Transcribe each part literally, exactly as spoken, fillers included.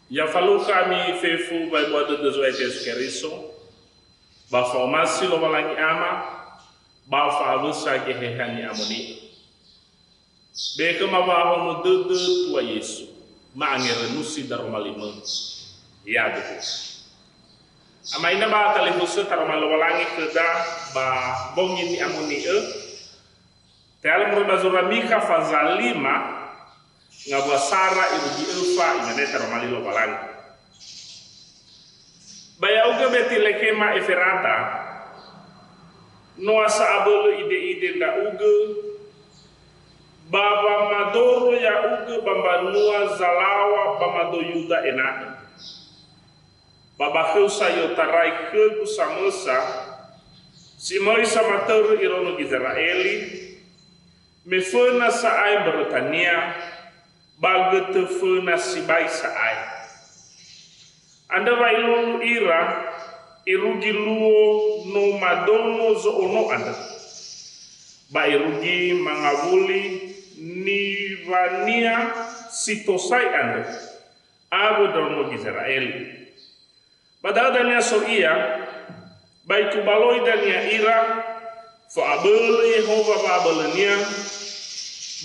Ya falukha ami fefu ba ebua dödö Zo'aya Yesu Keriso, ba fa'omasi Lowalangi Ama, ba fa'awösa Geheha Ni'amoni'ö. Be khöma wa'ahono dödö Tua Yesu, ma'angerönusi daroma limö. Yaduhu. Ama ina ba talifusö taroma Lowalangi khöda ba bongi ni'amoni'ö, te'alö moroi ba zura Mikha faza lima, ngawua sara irugi öfa imane taroma li Lowalangi. Ba ya'ugö Betilekhema Eferata, noa sa abölö ide'ide ndra'ugö, ba wamadoro ya'ugö ba mbanua zalaŵa ba mado Yuda ena'ö. Ba ba khöu sa i'otarai khögu samösa, si möi samatörö iraono Gizera'eli, me föna sa'ae mbörötania, ba götö föna sibai sa'ae. Andrö wa ilulu ira irugi luo no madono zo'ono andrö, ba irugi mangawuli niŵania si tosai andrö, awö ndraono Gizera'eli. Ba da'ö dania so ia, ba ikubaloi dania ira, fa'abölö Yehowa wa'abölönia,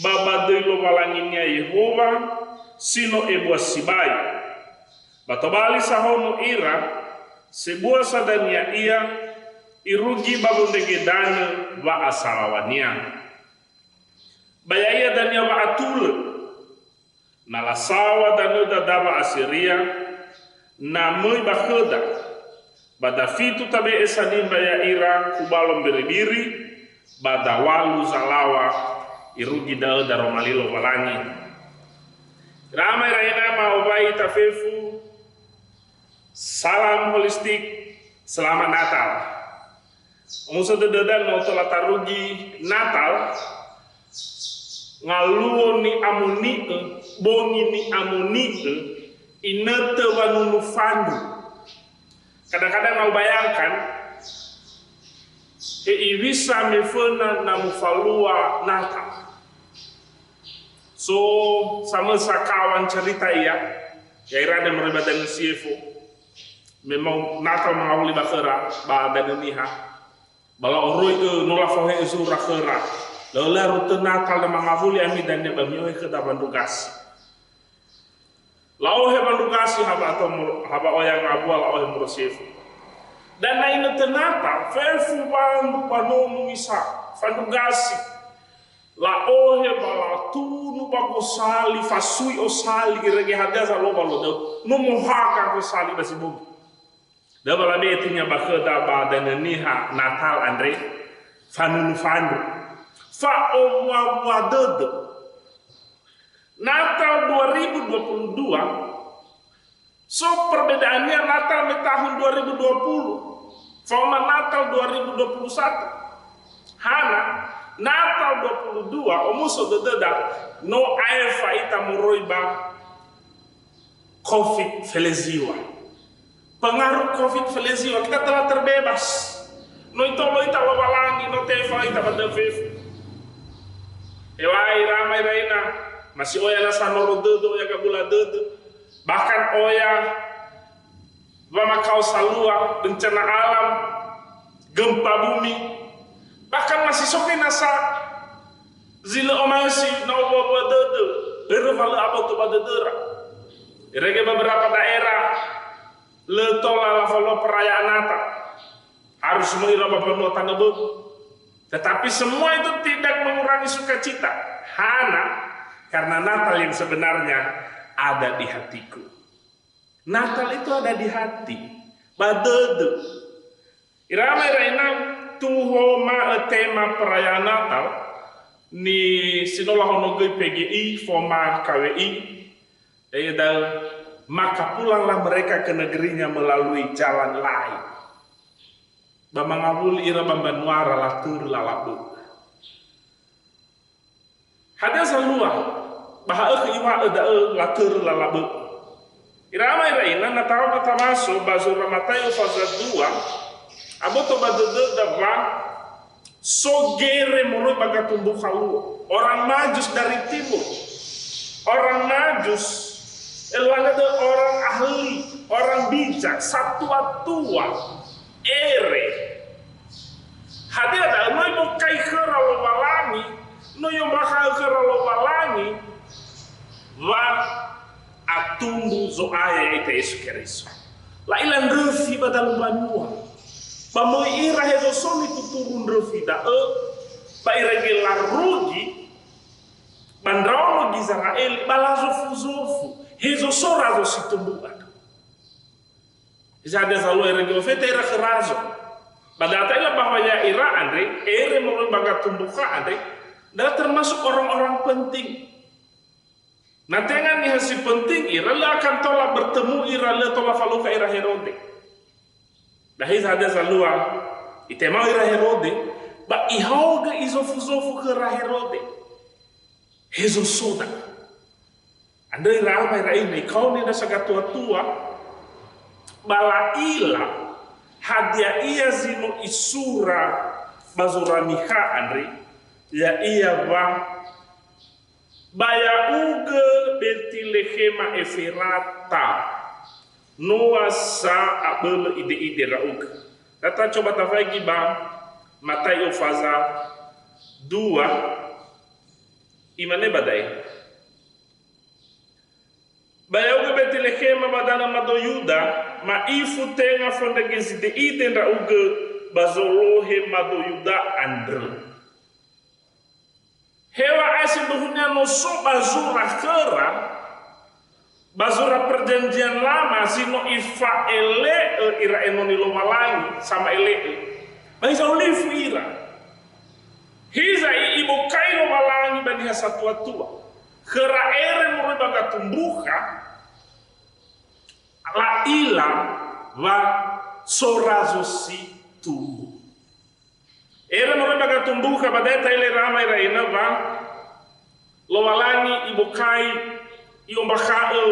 ba ba döi Lowalanginia Yehowa, si no ebua sibai. Ba tobali sahono ira, sebua sa dania ia, irugi ba wondrege danö wa'asalaŵania. Ba ya'ia dania wa'atulö, na lasaŵa danöda daŵa Asiria, na möi ba khöda, ba dafitu tabe'e sanimba ya'ira kubalo mbiribiri, ba daŵalu zalaŵa irugi da'ö daroma li Lowalangi. Ira ama ira ina ma'owai ita fefu, salam holistik, selamat Natal. Omuso dödöda no tola tarugi Natal, ngaluo ni'amoni'ö, bongi ni'amoni'ö, inötö wanunu fandru. Kadang-kadang na ubayangkan, hewisa me föna na mufalua Natal. So samösa kawan cerita ia, ya'ira nde moroi ba danö si efo. Me mau Natal mangawuli ba khöra, ba danö niha. Ba la'oroi ö, no lafaohe zura khöra. Lö laru tö Natal na mangawuli ami dania ba mi'ohe khöda wandru gasi. La'ohe wandru gasi ha ba ato mor-, ha ba oya ngawua la'ohe moroi si efo. Dan na inötö Natal, fefu wandru ba nono misa, fandru gasi. La'ohe ba latunu ba gosali, fasui osali, irege hadia zalua ba lodau. No mohaga gosali ba si bogi. Da'ö wa labe'e tönia ba khöda ba danö niha Natal andre, fanunu fandru. Fa'owua-wua dödö. Natal dua ribu dua puluh dua, so perbedaannya Natal me tahun dua ribu dua puluh, faoma Natal dua ribu dua puluh satu. Hana, Natal dua puluh dua, omuso dödöda, no aefa ita moroi ba Covid feleziwa. Pengaruh Covid feleziwa, kita telah terbebas. No itolo ita Lowalangi, no tefa ita ba dödö fefu. Hewai ira ama ira ina, masi oya nasa noro dödö, oya gabula dödö. Bahkan oya wamakao salua, bencana alam, gempa bumi. Bahkan masi so gö nasa zi lö omasi na obuabua dödö, börö wa lö aboto ba dödöra. Irege beberapa daerah lö tola lafalua perayaan Natal. Harus möi ira ba mbanua tanö bö'ö. Tetapi semua itu tidak mengurangi sukacita. Hana, karena Natal yang sebenarnya ada di hatiku. Natal itu ada di hati, ba dödö. Ira ama ira ina, tuho ma'ö tema perayaan Natal, ni si no lahonogöi P G I, foma K W I, ya'ia da'ö, maka pulanglah mereka ke negerinya melalui jalan lain. Ba mangawuli ira ba mbanuara, latörö lala bö'ö. Hadia zalua, ba ha'ö khö iŵa'ö da'ö latörö lala bö'ö. Ira ama ira ina, na tawa ba tamaso ba zura Matayo faza dua, aboto ba dödöda wa so gere moroi ba gatumbukha luo. Orang Majus dari timur. Orang Majus, eluahnya da'ö orang ahli, orang bijak, satua-tua, ere. Hadia da'ö no ibokai khöra Lowalangi, no i'ombakha'ö khöra Lowalangi, wa atumbu Zo'aya ya'ita Yesu Keriso. La'ila ndröfi ba dalu mbanua. Ba möi ira hezo so nituturu ndröfi da'ö, ba irege larugi ba ndraono Gizera'eli, ba lazofuzofu, hezo so razo si tumbu andrö. Hiza hadia zalua irege ofeta ira khö razo. Ba da ta'ila bahwa ya'ira andre, ere moroi ba gatumbukha andre, da termasuk orang-orang penting. Na tenga niha si penting ira, lö akan tola bertemu ira, lö tola falukha ira Herode. Dahi hadia zalua, itema'ö ira Herode, ba ihaogö izofuzofu khöra Herode. Hezo so da'ö. Andrö ira ama ira ina, ikaoni nasa gatua-tua, ba la'ila hadia ia zi no isura ba zura Mikha andre, ya'ia wa Ba ya'ugö Betilehema Eferata, noa sa abölö ide'ide ndra'ugö. Da tacoba tafaigi ba Mataio faza dua, imane ba da'e, "Ba ya'ugö Betilehema ba danö mado Yuda, ma'ifu tenga fondrege zide'ide ndra'ugö ba zolohe mado Yuda andrö." Hewa'ae sindruhunia no so ba zura khöra, ba zura Perjanjian Lama zi no ifa'ele'ö ira enoni Lowalangi sama'ele'ö. Ba hiza olifu ira. Hiza i-, ibokai Lowalangi ba niha satua-tua. Khöra ere moroi ba gatumbukha, la'ila wa so razo si tumbu. Ere moroi ba gatumbukha ba da'e ta'ila ira ama ira ina wa Lowalangi ibokai, i'ombakha'ö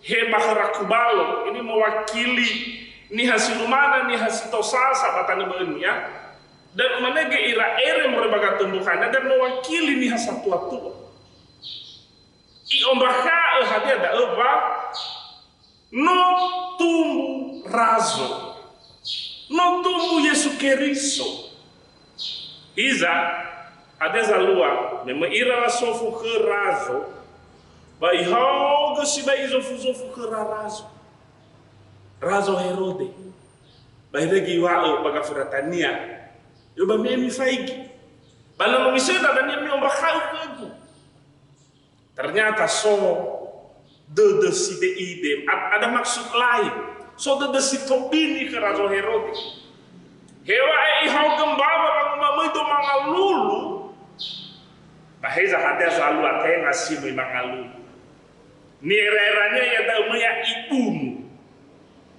he ba khöra kubalo. Ini mewakili niha si lumana, niha si tosasa ba tanö bö'önia. Dan umanege ira ere moroi ba gatumbukha, na dan mewakili niha satua-tua. I'ombakha'ö hadia da'ö wa No tumbu razo. No tumbu Yesu Keriso. Hiza, hadia zalua, me möi ira lasofu khö razo, ba ihaogö sibai izofu-zofu khöra razo. Razo Herode. Ba irege iŵa'ö ba gaföra dania, "Yö ba me mifaigi. Ba na no misöndra dania mi'ombakha'ö khögu." Ternyata so dödö side'ide, ad-, ada maksud lain. So dödö si tobini khö Razo Herode. Hewa'ae ihaogö mbawa wangumamöido mangalulu, ba heza hadia zalua tenga si möi mangalulu. Ni'era-erania iada'ö möi ya ibunu.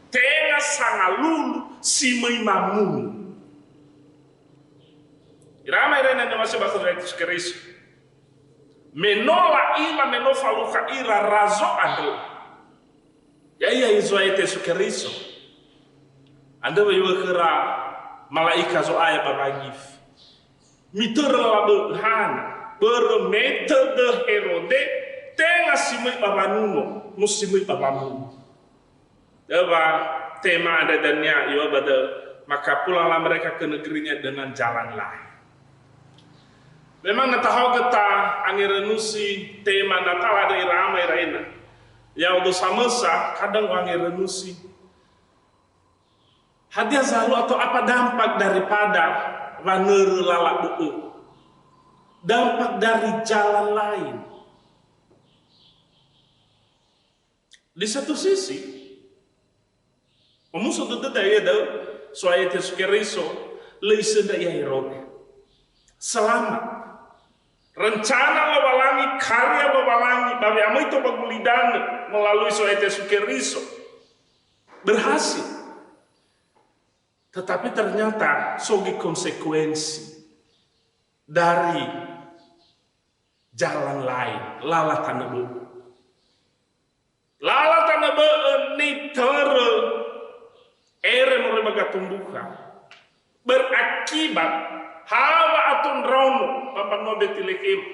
Tenga sangalulu si möi mamunu. Ira ama ira ina ni'omasi'ö ba khö Yesu Keriso. Me no la'ila, me no falukha ira razo andrö, ya'ia Zo'aya Yesu Keriso. Andrö wa iŵa'ö khöra mala'ika Zo'aya ba wangifi, "Mitörö lala bö'ö, hana, börö me tödö Herode, tenga si möi ba wanuno, no si möi ba wamunu." Da'ö wa tema andre dania, iŵa'ö ba da'ö, "Maka pulanglah mereka ke negerinya dengan jalan lain." Memang na tahaogö ta angerönusi tema Natal andre ira ama ira ina. Ya'odo samösa kadang u'angerönusi. Hadia zalua atau apa dampak daripada wanörö lala bö'ö? Dampak dari jalan lain. Di satu sisi, omuso dödöda ia da'ö, So'aya Yesu Keriso, lö isöndra ia Herode. Selamat. Rencana Lowalangi, karya Lowalangi, ba we'amöi tou ba gulidanö melalui So'aya Yesu Keriso, berhasil. Tetapi ternyata so göi konsekuensi dari jalan lain, lala tanö bö'ö. Lala tanö bö'ö nitörö ere moroi ba gatumbukha. Berakibat ha wa'ato ndraono ba mbanua Betilehema.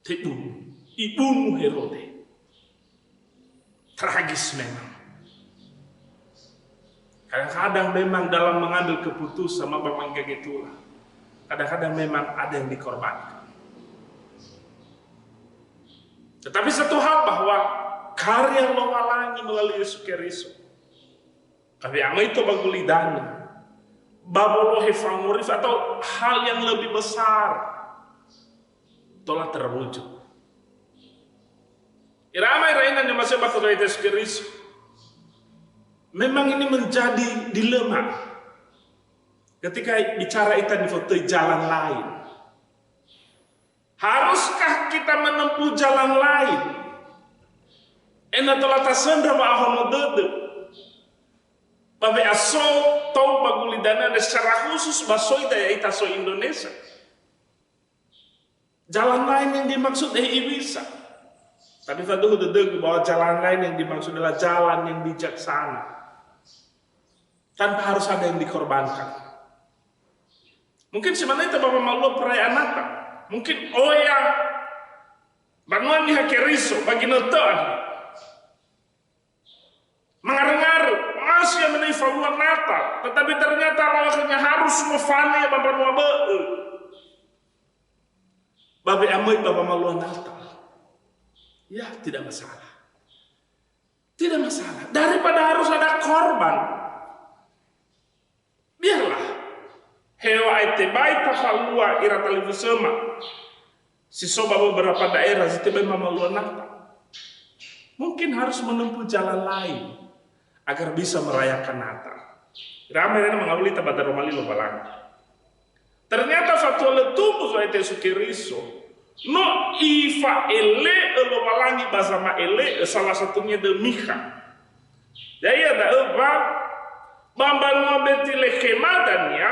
Tebunu, ibunu Herode. Tragis memang. Kadang-kadang memang dalam mengambil keputusan, ma ba mangge getula, kadang-kadang memang ada yang dikorbankan. Tetapi satu hal bahwa karya Lowalangi melalui Yesus Keriso, tapi amai to ba gulidanö, ba wolohe fangorifi atau hal yang lebih besar, tola terwujud. Ira ama ira ina ni'omasi'ö ba khö Tuhan Yesus Keriso. Memang ini menjadi dilema. Ketika bicara ita nifotöi jalan lain. Haruskah kita menempuh jalan lain? Ena'ö tola tasöndra wa'ahono dödö. Ba we'aso tou ba gulidanö secara khusus ba soi da ya'ita soi Indonesia. Jalan lain yang dimaksud, eh, hewisa. Tapi faduhu dödögu bahwa jalan lain yang dimaksud adalah jalan yang bijaksana. Tanpa harus ada yang dikorbankan. Mungkin si manö ita ba wamalua perayaan Natal. Mungkin oya banua Niha Keriso ba ginötö andrö. Mangarö-ngarö, masih menai falua Natal, tetapi ternyata lawaknya harus mofane ba mbanua bö'ö. Ba we'amöi ba wamalua Natal. Ya, tidak masalah. Tidak masalah. Daripada harus ada korban. Biarlah. Heŵa'ae tebai tafalua ira talifusöma si so ba beberapa daerah zi tebai mamalua Natal. Mungkin harus menempuh jalan lain agar bisa merayakan Natal. Ira ama ira ina mangawuli tabada Roma li Lowalangi. Ternyata fatua lö tumbu Zo'aya Yesu Keriso, no Ifa'ele'ö Lowalangi ba zama'ele'ö, salah satunya döi Mikha. Ya'ia da'ö wa ba mbanua Betilehema dania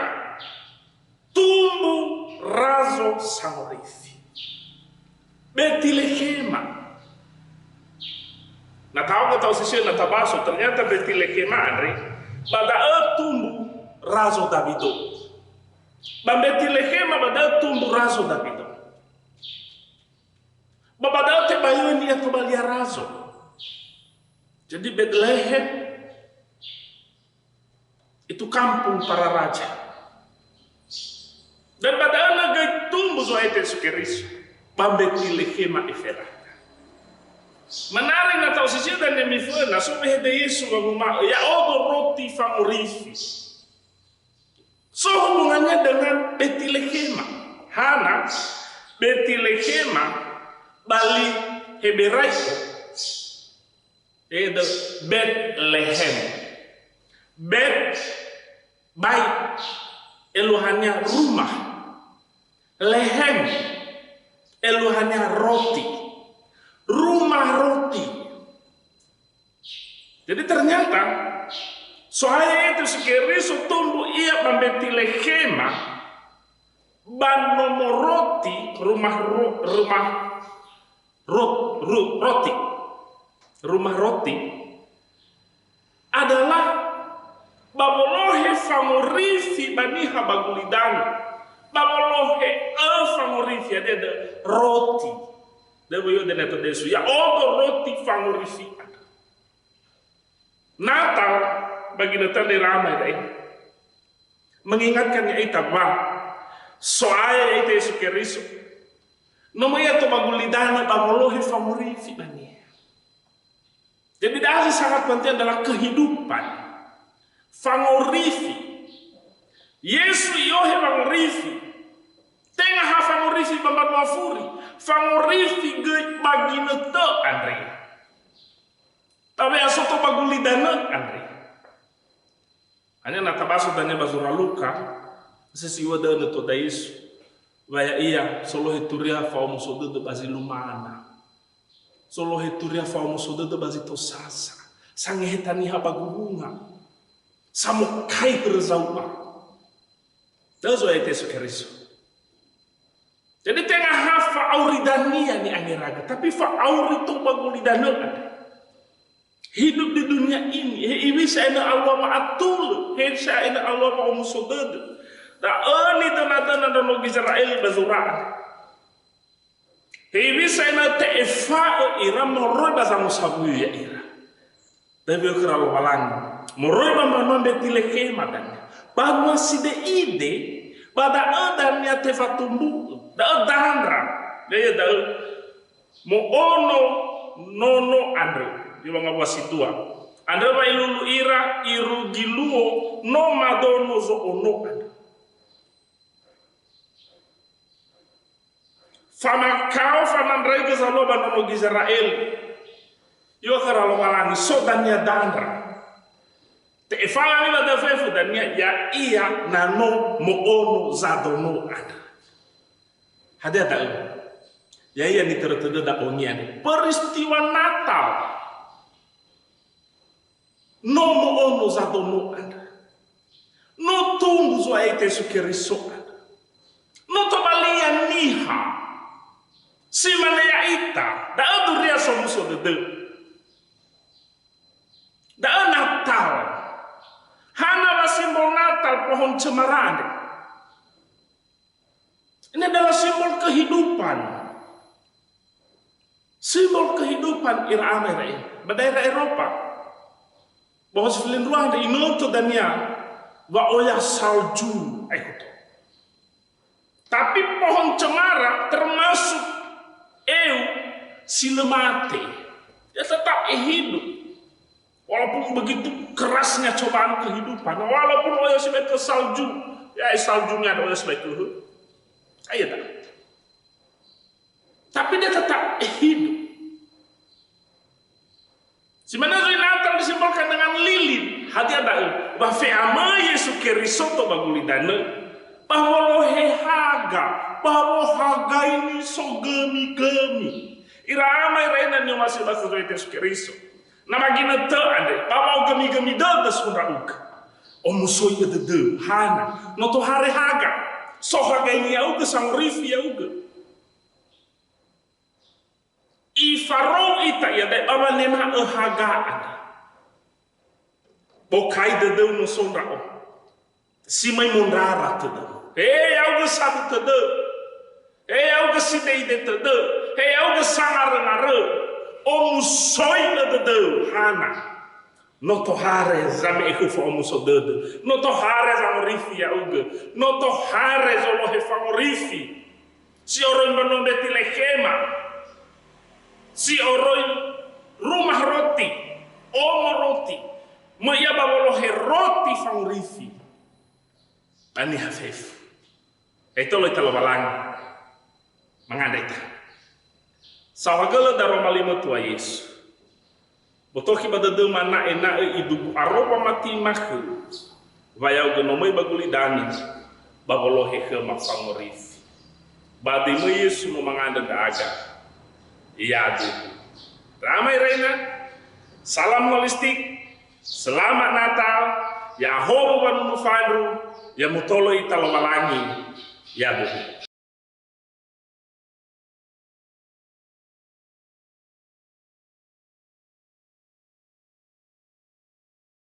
tumbu Razo Sangorifi. Betilehema. Na taoga ta'osisi'ö na tabaso, ternyata Betilehema andre, ba da'ö tumbu Razo Dawido. Ba Betilehema ba da'ö tumbu Razo Dawido. Ba ba da'ö tebayöni ia tobalia razo. Jadi Betlehem itu kampung para raja. Dan ba da'ö lö göi tumbu Zo'aya Yesu Keriso ba Betilehema Efrata. Menarik na ta'osisi'ö dania miföna, so wehede Yesu wanguma'ö, "Ya'odo roti fangorifi." So hubungannya dengan Betilehema. Hana, Betilehema ba li Heberaico. Yaitu Betlehem. Bet, bait, eluahania rumah. Lehem, eluahania roti. Rumah roti. Jadi ternyata, So'aya Yesu Keriso tumbu ia ba Betilehema, ba nomo roti, rumah ro-, rumah ro-, ru-, roti. Rumah roti adalah ba wolohe fangorifi ba niha ba gulidanö. Ba wolohe ö fangorifi, hadia da'ö? Roti. Da'ö wöi dania to Yesu. Ya'odo roti fangorifi. Natal ba ginötö andre ira ama ira ina. Mengingatkan ya'ita wa So'aya ya'ita Yesu Keriso, no möi ia to ba gulidanö ba wolohe fangorifi ba niha. Jadi, da'ö zi sangat penting adalah kehidupan. Fangorifi. Yesu i'ohe wangorifi. Tenga ha fangorifi ba mbanua furi. Fangorifi göi ba ginötö andre. Tawe'aso to ba gulidanö andre. Hanya na tabaso dania ba zura Luka, si siŵö da'ö nöto da Yesu, wa ya'ia solohe turia fa'omuso dödö ba zi lumana. Solohe turia fa'omuso dödö ba zi tosasa. Sangeheta niha ba gurunga. Samokai hörö zaŵa. Da'ö Zo'aya Yesu Keriso. Jadi, tenga ha fa'auri dania ni'angeraga, tapi fa'auri to ba gulidanö andre. Hidup di dunia ini, he iŵisa ena'ö alua wa'atulö, he sa ena'ö alua wa'omuso dödö. Da'ö nidönadöna ndraono Gizera'eli ba zura andre. He iŵisa ena'ö te'efa'ö ira moroi ba zangosawuyu ya'ira. Da'ö khöra Lowalangi. Moroi ba mbanua Mbetilekhema dania. Banua side'ide, ba da'ö dania tefatumbu'ö. Da'ö dandra. Da'ö, da'ö mo'ono nono andrö. Di wangawua si dua. Andrö wa ilulu ira, irugi luo, no madono zo'ono andrö. Famakao fanandraigö zalua ba nono Gizera'eli. I'o'ö khöra Lowalangi, so dania dandra. Te'efa'ö ami ba da'ö fefu dania, ya'ia na no mo'ono zadono andrö. Hadia da'ö? Ya'ia nitörö tödöda bongi andre. Peristiwa Natal. No mo'ono zadono andrö. No tumbu Zo'aya Yesu Keriso andrö. No tobalia niha. Si mane ya'ita, da'ö duria somuso dödö. Da'ö Natal. Hana wa simbol Natal pohon cemara andre? Ini adalah simbol kehidupan. Simbol kehidupan ira ama ira ina. Ba daerah Eropa. Bahwa sefilindrua andre inoto dania wa oya salju aekoto. Tapi pohon cemara termasuk eu si lö mate. Ya tetap hidup. Walaupun begitu kerasnya cobaan kehidupan, walaupun oya sibai ke salju, ya saljunya ada oya sibai ke. Ayo tak? Tapi dia tetap hidup. Si manö zui Natal disimbolkan dengan lilin. Hadia da'ö? Ba fe'amöi Yesu Keriso to ba gulidanö. Ba wolohe haga, ba wohagaini sogömi-gömi. Ira ama ira ina ni'omasi'ö ba khö Zo'aya Yesu Keriso. Na ba ginötö andre, ba wa'ogömi-gömi dödö so ndra'ugö. Omusoi'ö dödöu, hana, no tohare haga. So hagaini ya'ugö, sangorifi ya'ugö. Ifarou ita iada'e ba wanema'ö haga andre. Bokai dödöu no so ndra'o. Si möi mondrara tödö. He ya'ugö sabu tödö. He ya'ugö sideide tödö. He ya'ugö sangaröngarö. Omusoi'ö dödöu, hana. No tohare zame'e khöu fa'omuso dödö. No tohare zangorifi ya'ugö. No tohare zolohe fangorifi. Si oroi mbanua Mbetilekhema. Si oroi rumah roti. Omo roti. Möi ia ba wolohe roti fangorifi. Ba niha fefu. Etolo ita Lowalangi. Mangandrö ita. Saohagölö daroma li matua Yesu. Botohi ba dödöma ena'ö idugu aro wamati makhö. Wa ya'ugö no möi ba gulidanö. Ba wolohe khöma fangorifi. Ba döi möi Yesu no mangandrö ndra'aga. Ya'aduhu. Ira ama ira ina. Salam holistik. Selamat Natal, ya'ahowu wanunu fandru, ya mutolo ita Lowalangi, ya'aduhu.